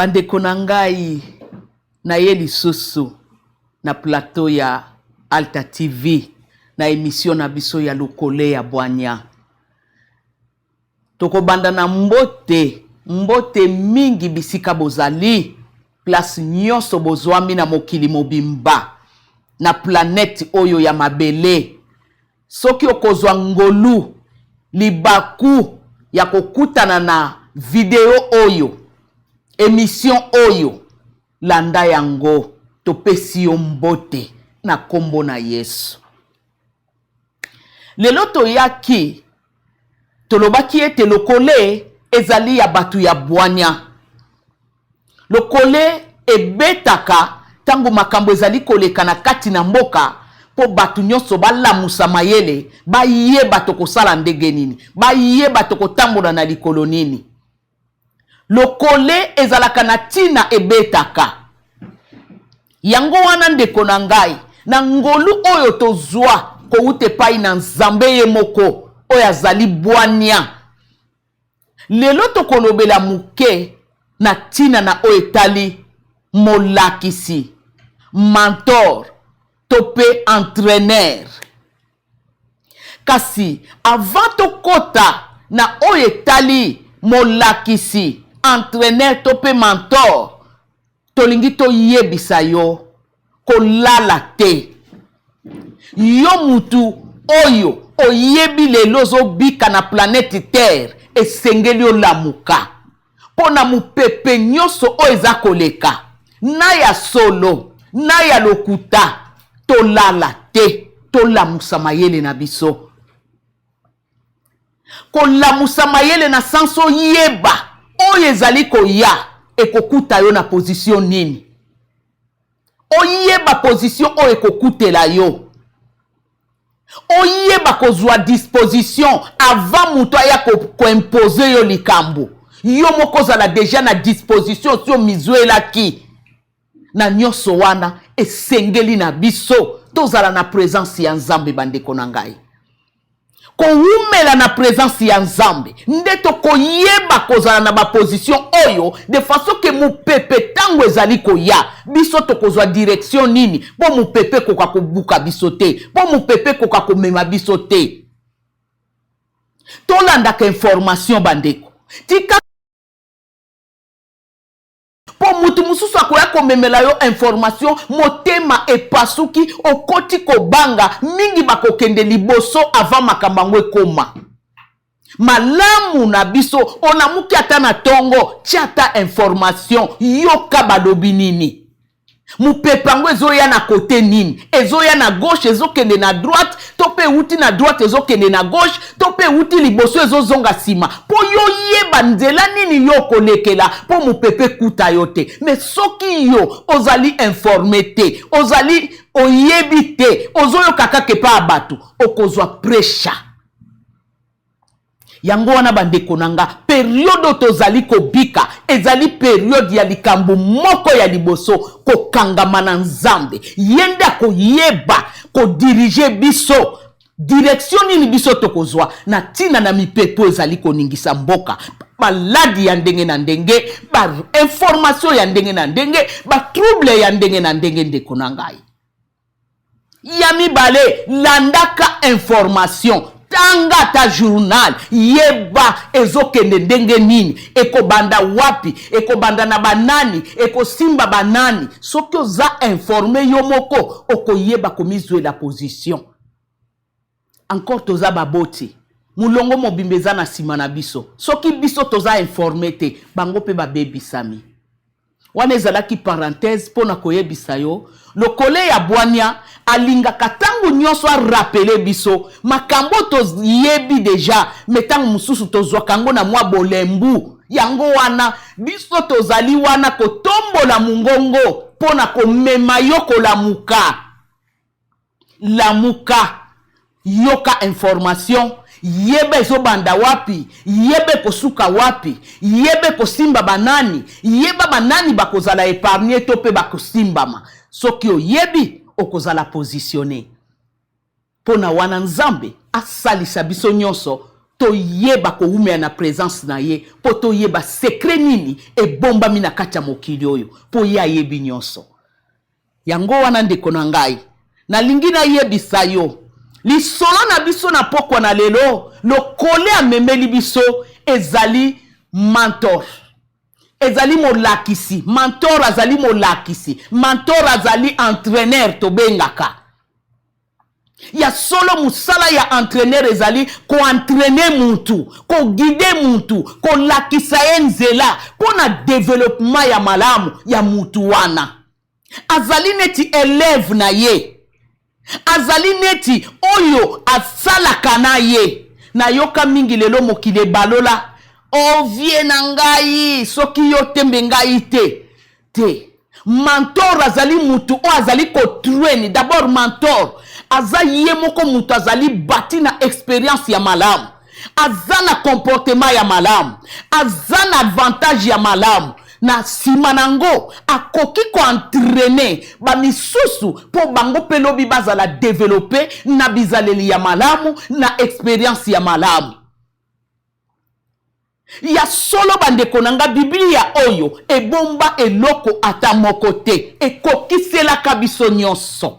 Bandeko na ngai, naye lisusu na plateau ya Alta TV na emission na biso ya Lokole ya Bwanya. Tokobanda na mbote, mbote mingi bisika bozali, place nyonso bozwami na mokili mobimba, na planète oyo ya mabele. Soki okozwa ngolu, libaku ya kokutana na video oyo, emission oyo, landa yango. Topesi yo mbote na kombo na Yesu. Lelo toyaki, tolobaki ete lokole ezali ya bato ya bwanya. Lokole ebetaka ntango makambo ezali koleka na kati na mboka mpo bato nyonso balamusa mayele, bayeba tokosala ndenge nini, bayeba tokotambola na likolo nini. Lokole ezalaka na ntina ebetaka. Yango wana ndeko na ngai, na ngolu oyo tozwa kowuta epai na Nzambe ye moko oyo azali bwania, lelo tokolobela moke na ntina na oyo etali molakisi, mentor to mpe entraineur. Kasi avant tokota na oyo etali molakisi, entraineur to mpe mentor, tolingi toyebisa yo kolala te. Yo mutu oyo oyebi lelo ozobika na planète Terre, esengeli olamuka mpo na mopepe nyonso oyo eza koleka, na ya solo na ya lokuta. Tolala te, tolamusa mayele na biso. Kolamusa mayele na sens oyeba oyo ezali koya ekokuta yo na position nini, oyeba position oyo ekokutela yo, oyeba kozwa disposition avant moto aya koimpose yo likambo. Yo moko ozala deja na disposition si omizwelaki na nyonso wana. Esengeli na biso tozala na présence ya Nzambe. Bandeko na ngai, kowumela na présence ya Nzambe nde tokoyeba kozala na baposition oyo de façon ke mopepe ntango ezali koya, biso tokozwa direction nini, mpo mopepe ekoka kobuka biso te, mpo mopepe ekoka komema biso te. Tolandaka information, bandeko. Tika mpo mutu mosusu akoya komemela yo information, motema epasuki, okoti kobanga mingi, bakokende liboso avant makambo yango ekoma malamu na biso. Olamuki ata na ntongo, tia ata information, yoka balobi nini, mopepe yango ezoya na kote nini, ezoya na gauche, ezokende na droite, to mpe euti na droite ezokende na gauche, to mpe euti liboso ezozonga nsima, mpo yo yeba nzela nini yo okolekela mpo mopepe ekuta yo te. Mais soki yo ozali informé te, ozali oyebi te, ozoyoka kaka epa ya bato, okozwa presha. Yango wana, bandeko na nga, période oyo tozali kobika ezali période ya likambo moko ya liboso: kokangama na Nzambe. Ye nde akoyeba kodiriger biso, direction nini biso tokozwa na ntina na mipepo ezali koningisa mboka, maladi ya ndenge na ndenge, bainformation ya ndenge na ndenge, batrouble ya ndenge na ndenge. Ndeko na ngai, ya mibale, landaka information, tanga ata journal, yeba ezokende ndenge nini, ekobanda wapi, ekobanda na banani, ekosimba banani. Soki oza informé yo moko, okoyeba komizwela position. Encore toza baboti, molongo mobimba eza na nsima na biso. Soki biso toza informé te, bango mpe babebisami. Wana ezalaki parenthèse mpo na koyebisa yo lokole ya bwania alingaka ntango nyonso arappeler biso makambo toyebi déjà, mais ntango mosusu tozwaka yango na mwa bolembu. Yango wana biso tozali wana kotombola mongongo mpo na komema yo kolamuka. Lamuka, yoka information, yeba ezobanda wapi, yeba ekosuka wapi, yeba ekosimba banani, yeba banani bakozala épargne to mpe bakosimbama. Soki oyebi, okozala positionné. Mpo na wana, Nzambe asalisa biso nyonso. Toyeba kowumela na presence na ye mpo toyeba secret nini ebombami na kati ya mokili oyo, mpo ye ayebi nyonso. Yango wana ndeko na ngai, nalingi nayebisa yo lisolo na biso na pokwa na lelo, lokole amemeli biso ezali mentor, ezali molakisi. Mentor azali molakisi, mentor azali entraîneur tobengaka. Ya solo, mosala ya entraîneur ezali koentraîner mutu, koguider mutu, kolakisa ye nzela mpo na développement ya malamu ya mutu wana. Azali neti élève na ye, azali neti oyo asalaka na ye. Nayoka mingi lelo mokili ebalola ovie na ngai, soki yo tembe ngai te te. Mentor azali mutu oyo azali kotraîner. D'abord, mentor aza ye moko mutu azali bati na expérience ya malamu, aza na comportement ya malamu, aza na avantage ya malamu. Na nsima nango akoki koentraîner bamisusu mpo bango mpe lobi bazala développé na bizaleli ya malamu, na expérience ya malamu. Ya solo, bandeko na nga, Biblia oyo ebomba eloko ata moko te, ekokiselaka biso nyonso.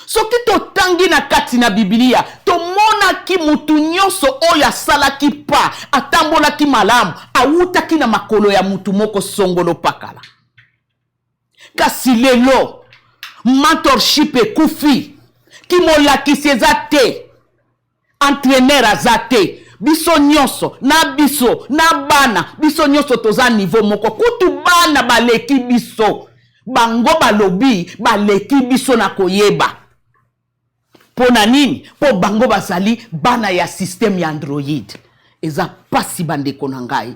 Soki totangi na kati na Bibilia, tomonaki mutu nyonso oyo asalaki pa atambolaki malamu awutaki na makolo ya mutu moko songolo pakala. Kasi lelo mentorship ekufi, kimolakisi eza te, entraîneur aza te. Biso nyonso na biso na bana, biso nyonso toza niveau moko. Kutu bana baleki biso, bango balobi baleki biso na koyeba. Mpo na nini? Mpo bango bazali bana ya système ya Android. Eza pasi, bandeko na ngai.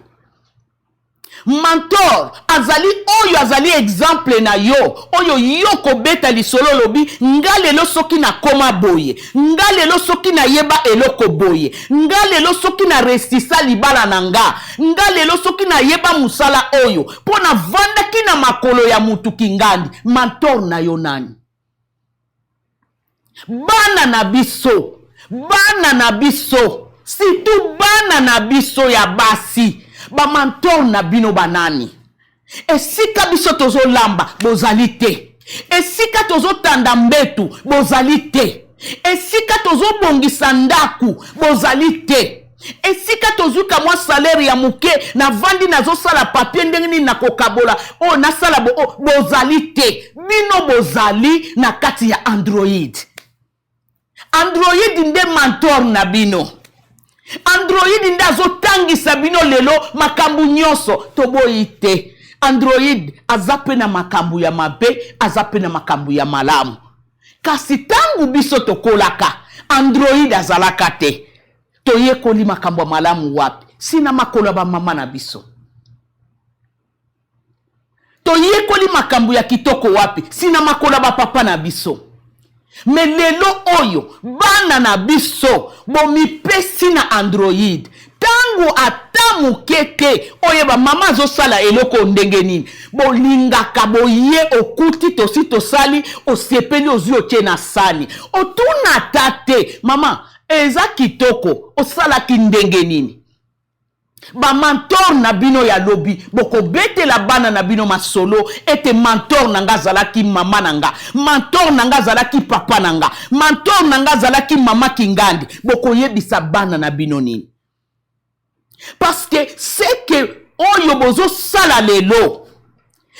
Mentor azali oyo azali exemple na yo, oyo yo kobeta lisolo, olobi: "Nga lelo soki nakóma boye, nga lelo soki nayeba eloko boye, nga lelo soki naresisa libala na nga, nga lelo soki nayeba mosala oyo, mpo navandaki na makolo ya mutu kingandi." Mentor na yo nani? Bana na biso, bana na biso, surtout bana na biso ya basi, bamentor na bino banani? Esika biso tozolamba, bozali te. Esika tozotanda mbetu, bozali te. Esika tozobongisa ndako, bozali te. Esika tozwika mwa salaire ya moke, navandi nazosala papier, ndenge nini nakokabola oyo nasala bo oyo, bozali te. Bino bozali na kati ya Android. Android nde mentor na bino. Android nde azotangisa bino lelo makambo nyonso. Toboyi te, Android aza mpe na makambo ya mabe, aza mpe na makambo ya malamu. Kasi ntango biso tokolaka, Android azalaka te. Toyekoli makambo ya malamu wapi? Sina makolo ya bamama na biso. Toyekoli makambo ya kitoko wapi? Sina makolo ya bapapa na biso. Mais lelo oyo bana na biso bomipesi na Android. Ntango ata moke te oyeba mama azosala eloko ndenge nini. Bolingaka boye, okuti tosi tosali, osepeli, ozwi, otie na sani, otuna ata te: "Mama, eza kitoko, osalaki ndenge nini?" Bamentor na bino ya lobi, bokobetela bana na bino masolo ete mentor na nga azalaki mama na nga, mentor na nga azalaki papa na nga, mentor na nga azalaki mama kingandi. Bokoyebisa bana na bino nini? Parce que ce que oyo bozosala lelo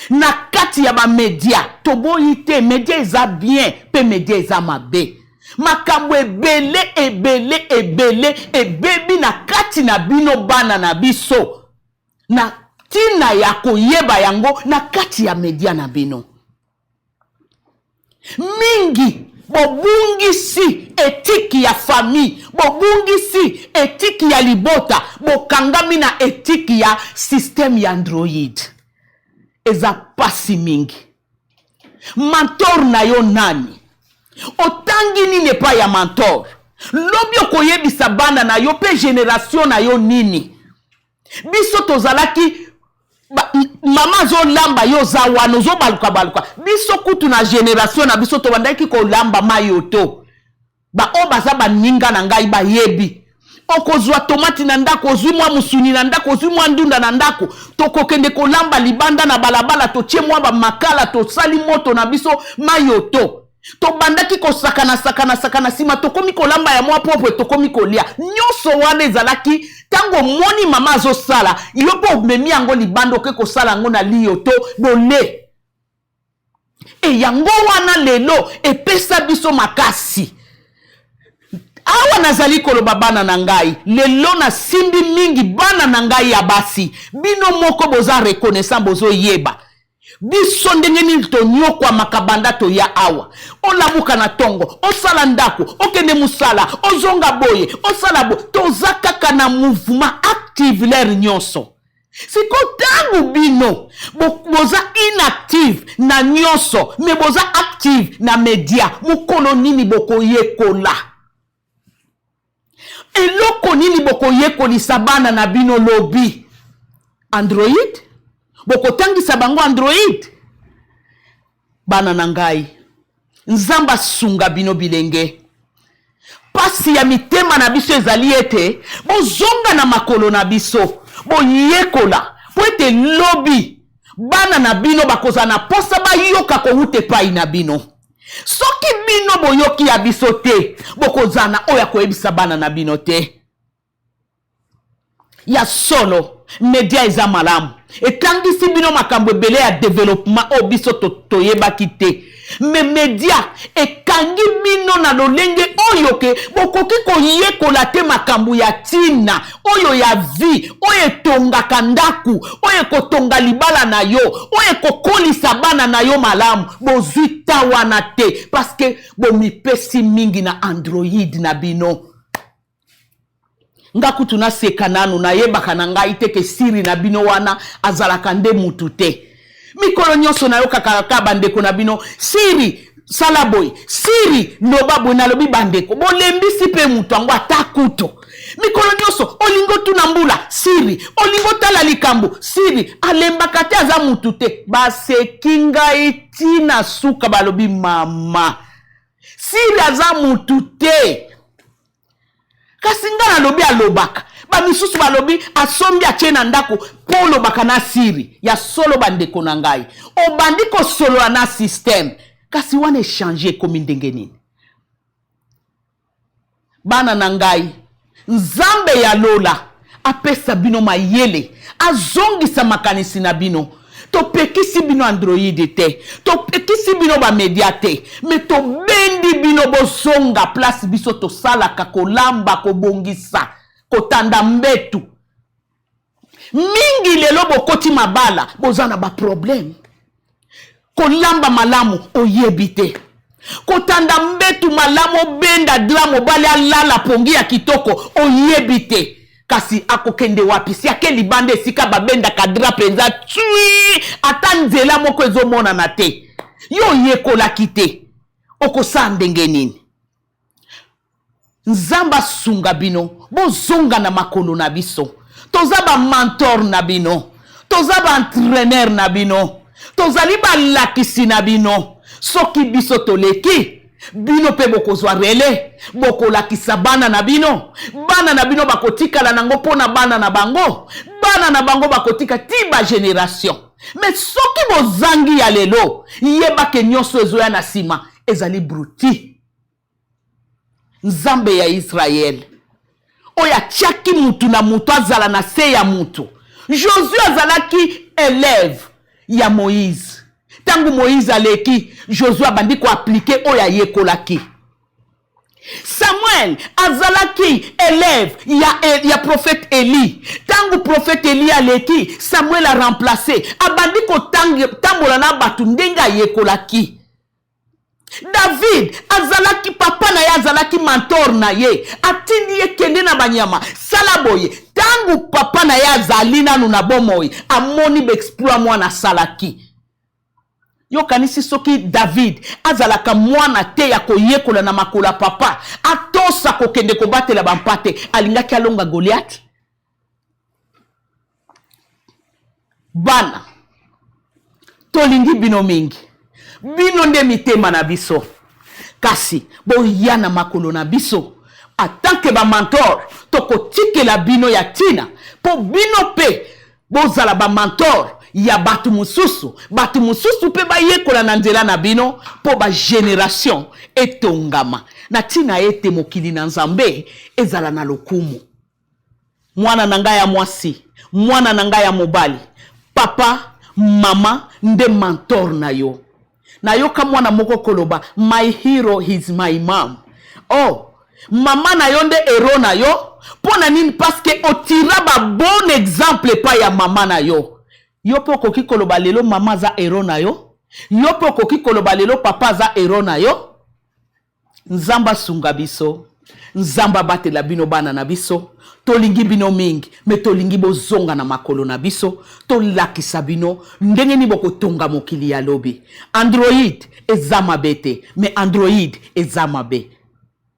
na kati ya bamédia, toboyi te, média eza bien mpe média eza mabe. Makambo ebele ebele ebele ebebi na kati na bino bana na biso na ntina ya koyeba yango na kati ya média na bino. Mingi bobungisi éthique ya famille, bobungisi éthique ya libota, bokangami na éthique ya système ya Android. Eza pasi mingi. Mentor na yo nani? Otangi nini epai ya mentor? Lobi okoyebisa bana na yo mpe génération na yo nini? Biso tozalaki mama azolamba, yo oza wana ozobaluka-baluka. Biso kutu na génération na biso tobandaki kolamba mayoto. Baoyo baza baninga na ngai bayebi. Okozwa tomati na ndako, ozwi mwa mosuni na ndako, ozwi mwa ndunda na ndako, tokokende kolamba libanda na balabala, totie mwa bamakala, tosali moto na biso mayoto. Tobandaki kosakana sakana sakana, nsima tokomi kolamba ya mwa propre, tokomi kolia. Nyonso wana ezalaki ntango omoni mama azosala, yo mpe omemi yango libanda, oke kosala yango na liyoto bole. E yango wana lelo epesa biso makasi. Awa nazali koloba bana na ngai, lelo nasimbi mingi bana na ngai ya basi. Bino moko boza reconnaissant, bozoyeba biso ndenge nini tonyokwamaka banda toya awa. Olamuka na ntongo, osala ndako, okende mosala, ozonga boye, osala boye, toza kaka na mouvement active l'heure nyonso. Siko ntango bino boza inactive na nyonso, me boza active na media, mokolo nini bokoyekola? Eloko nini bokoyekolisa bana na bino lobi? Android? Bokotangisa bango Android? Bana na ngai, Nzambe asunga bino bilenge. Pasi ya mitema na biso ezali ete bozonga na makolo na biso, boyekola, mpo ete lobi bana na bino bakozala na posa bayoka kowuta epai na bino. Soki bino boyoki ya biso te, bokozala na oyo akoyebisa bana na bino te. Ya solo, media eza malamu, etangisi bino makambo ebele ya development oyo biso toyebaki te. Me media ekangi bino na lolenge oyo ke bokoki koyekola te makambo ya ntina oyo ya vie, oyo etongaka ndako, oyo ekotonga libala na yo, oyo ekokolisa bana na yo malamu. Bozwi ta wana te parce que bomipesi mingi na Android na bino. Nga kutu naseka nanu, nayebaka na ngai te ke Siri na bino wana azalaka nde mutu te. Mikolo nyonso nayokaka kaka bandeko na bino, Siri sala boye, Siri loba boye. Nalobi bandeko, bolembisi mpe mutu yango ata kutu. Mikolo nyonso olingi otuna mbula, Siri, olingi otala likambo, Siri. Alembaka te, aza mutu te. Baseki ngai tina suka, balobi mama Siri aza mutu te. Kasi nga nalobi alobaka, bamisusu balobi asombi atie na ndako mpo olobaka na Siri. Ya solo bandeko na ngai, obandi kosolola na systeme, kasi wana echange ekomi ndenge nini? Bana na ngai, Nzambe ya lola apesa bino mayele, azongisa makanisi na bino. Topekisi bino Android te, topekisi bino bamedia te, me tobendi bino bozonga place biso tosalaka, kolamba, kobongisa, kotanda mbetu. Mingi lelo bokoti mabala, boza na baproblème. Kolamba malamu oyebi te, kotanda mbetu malamu, obenda dra mobali alala pongi ya kitoko oyebi te. Kasi akokende wapi? Si ake libanda esika babendaka dra mpenza twi, ata nzela moko ezomonana te. Yo oyekolaki te, okosala ndenge nini? Nzambe asunga bino, bozonga na makolo na biso. Toza ba mentor na bino, toza ba entraîneur na bino, tozali balakisi na bino. Soki biso toleki, bino mpe bokozwa relais, bokolakisa bana na bino. Bana na bino bakotikala nango mpo na bana na bango, bana na bango bakotika ti ba generation. Me soki bozangi ya lelo, yebake nyonso ezoya na nsima ezali bruti. Nzambe ya Israele oyo atiaki mutu na mutu azala na se ya mutu. Josue azalaki elève ya Moïse. Ntango Moïse aleki, Josue abandi koaplike oyo ayekolaki. Samuel azalaki élève ya prophète Eli. Ntango prophète Eli aleki, Samuel a remplacé, abandi kotambola na bato ndenge ayekolaki. David azalaki papa na ye, azalaki mentor na ye, atindi ye kende na banyama, sala boye. Ntango papa na ye azali nanu na bomoi, amoni baexploit mwana asalaki. Yokanisi soki David azalaka mwana te ya koyekola na makolo ya papa, atosa kokende kobatela bampate, alingaki alonga Goliath? Bana, tolingi bino mingi, bino nde mitema na biso, kasi boya na makolo na biso. Atanke bamentor, tokotikela bino ya ntina mpo bino mpe bozala bamentor ya bato mosusu, bato mosusu mpe bayekola na nzela na bino, mpo bagénération etongama na ntina ete mokili na Nzambe ezala na lokumu. Mwana na ngai ya mwasi, mwana na ngai ya mobali, papa, mama nde mentor na yo. Nayoka mwana moko koloba: "My hero is my mom." Oh, mama na yo nde héros na yo. Mpo na nini? Parce que otira babon exemple epai ya mama na yo. Yo mpe okoki koloba lelo mama aza héros na yo. Yo mpe okoki koloba lelo papa aza héros na yo. Nzambe asunga biso, Nzambe abatela bino. Bana na biso, tolingi bino mingi, mais tolingi bozonga na makolo na biso, tolakisa bino ndenge nini bokotonga mokili ya lobi. Android eza mabe te, mais Android eza mabe.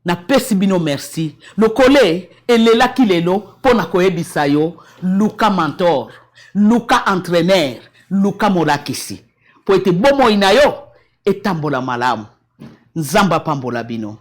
Napesi bino merci. Lokole elelaki lelo mpo na koyebisa yo: luka mentor, luka entraîneur, luka molakisi, mpo ete bomoi na yo etambola malamu. Nzambe apambola bino.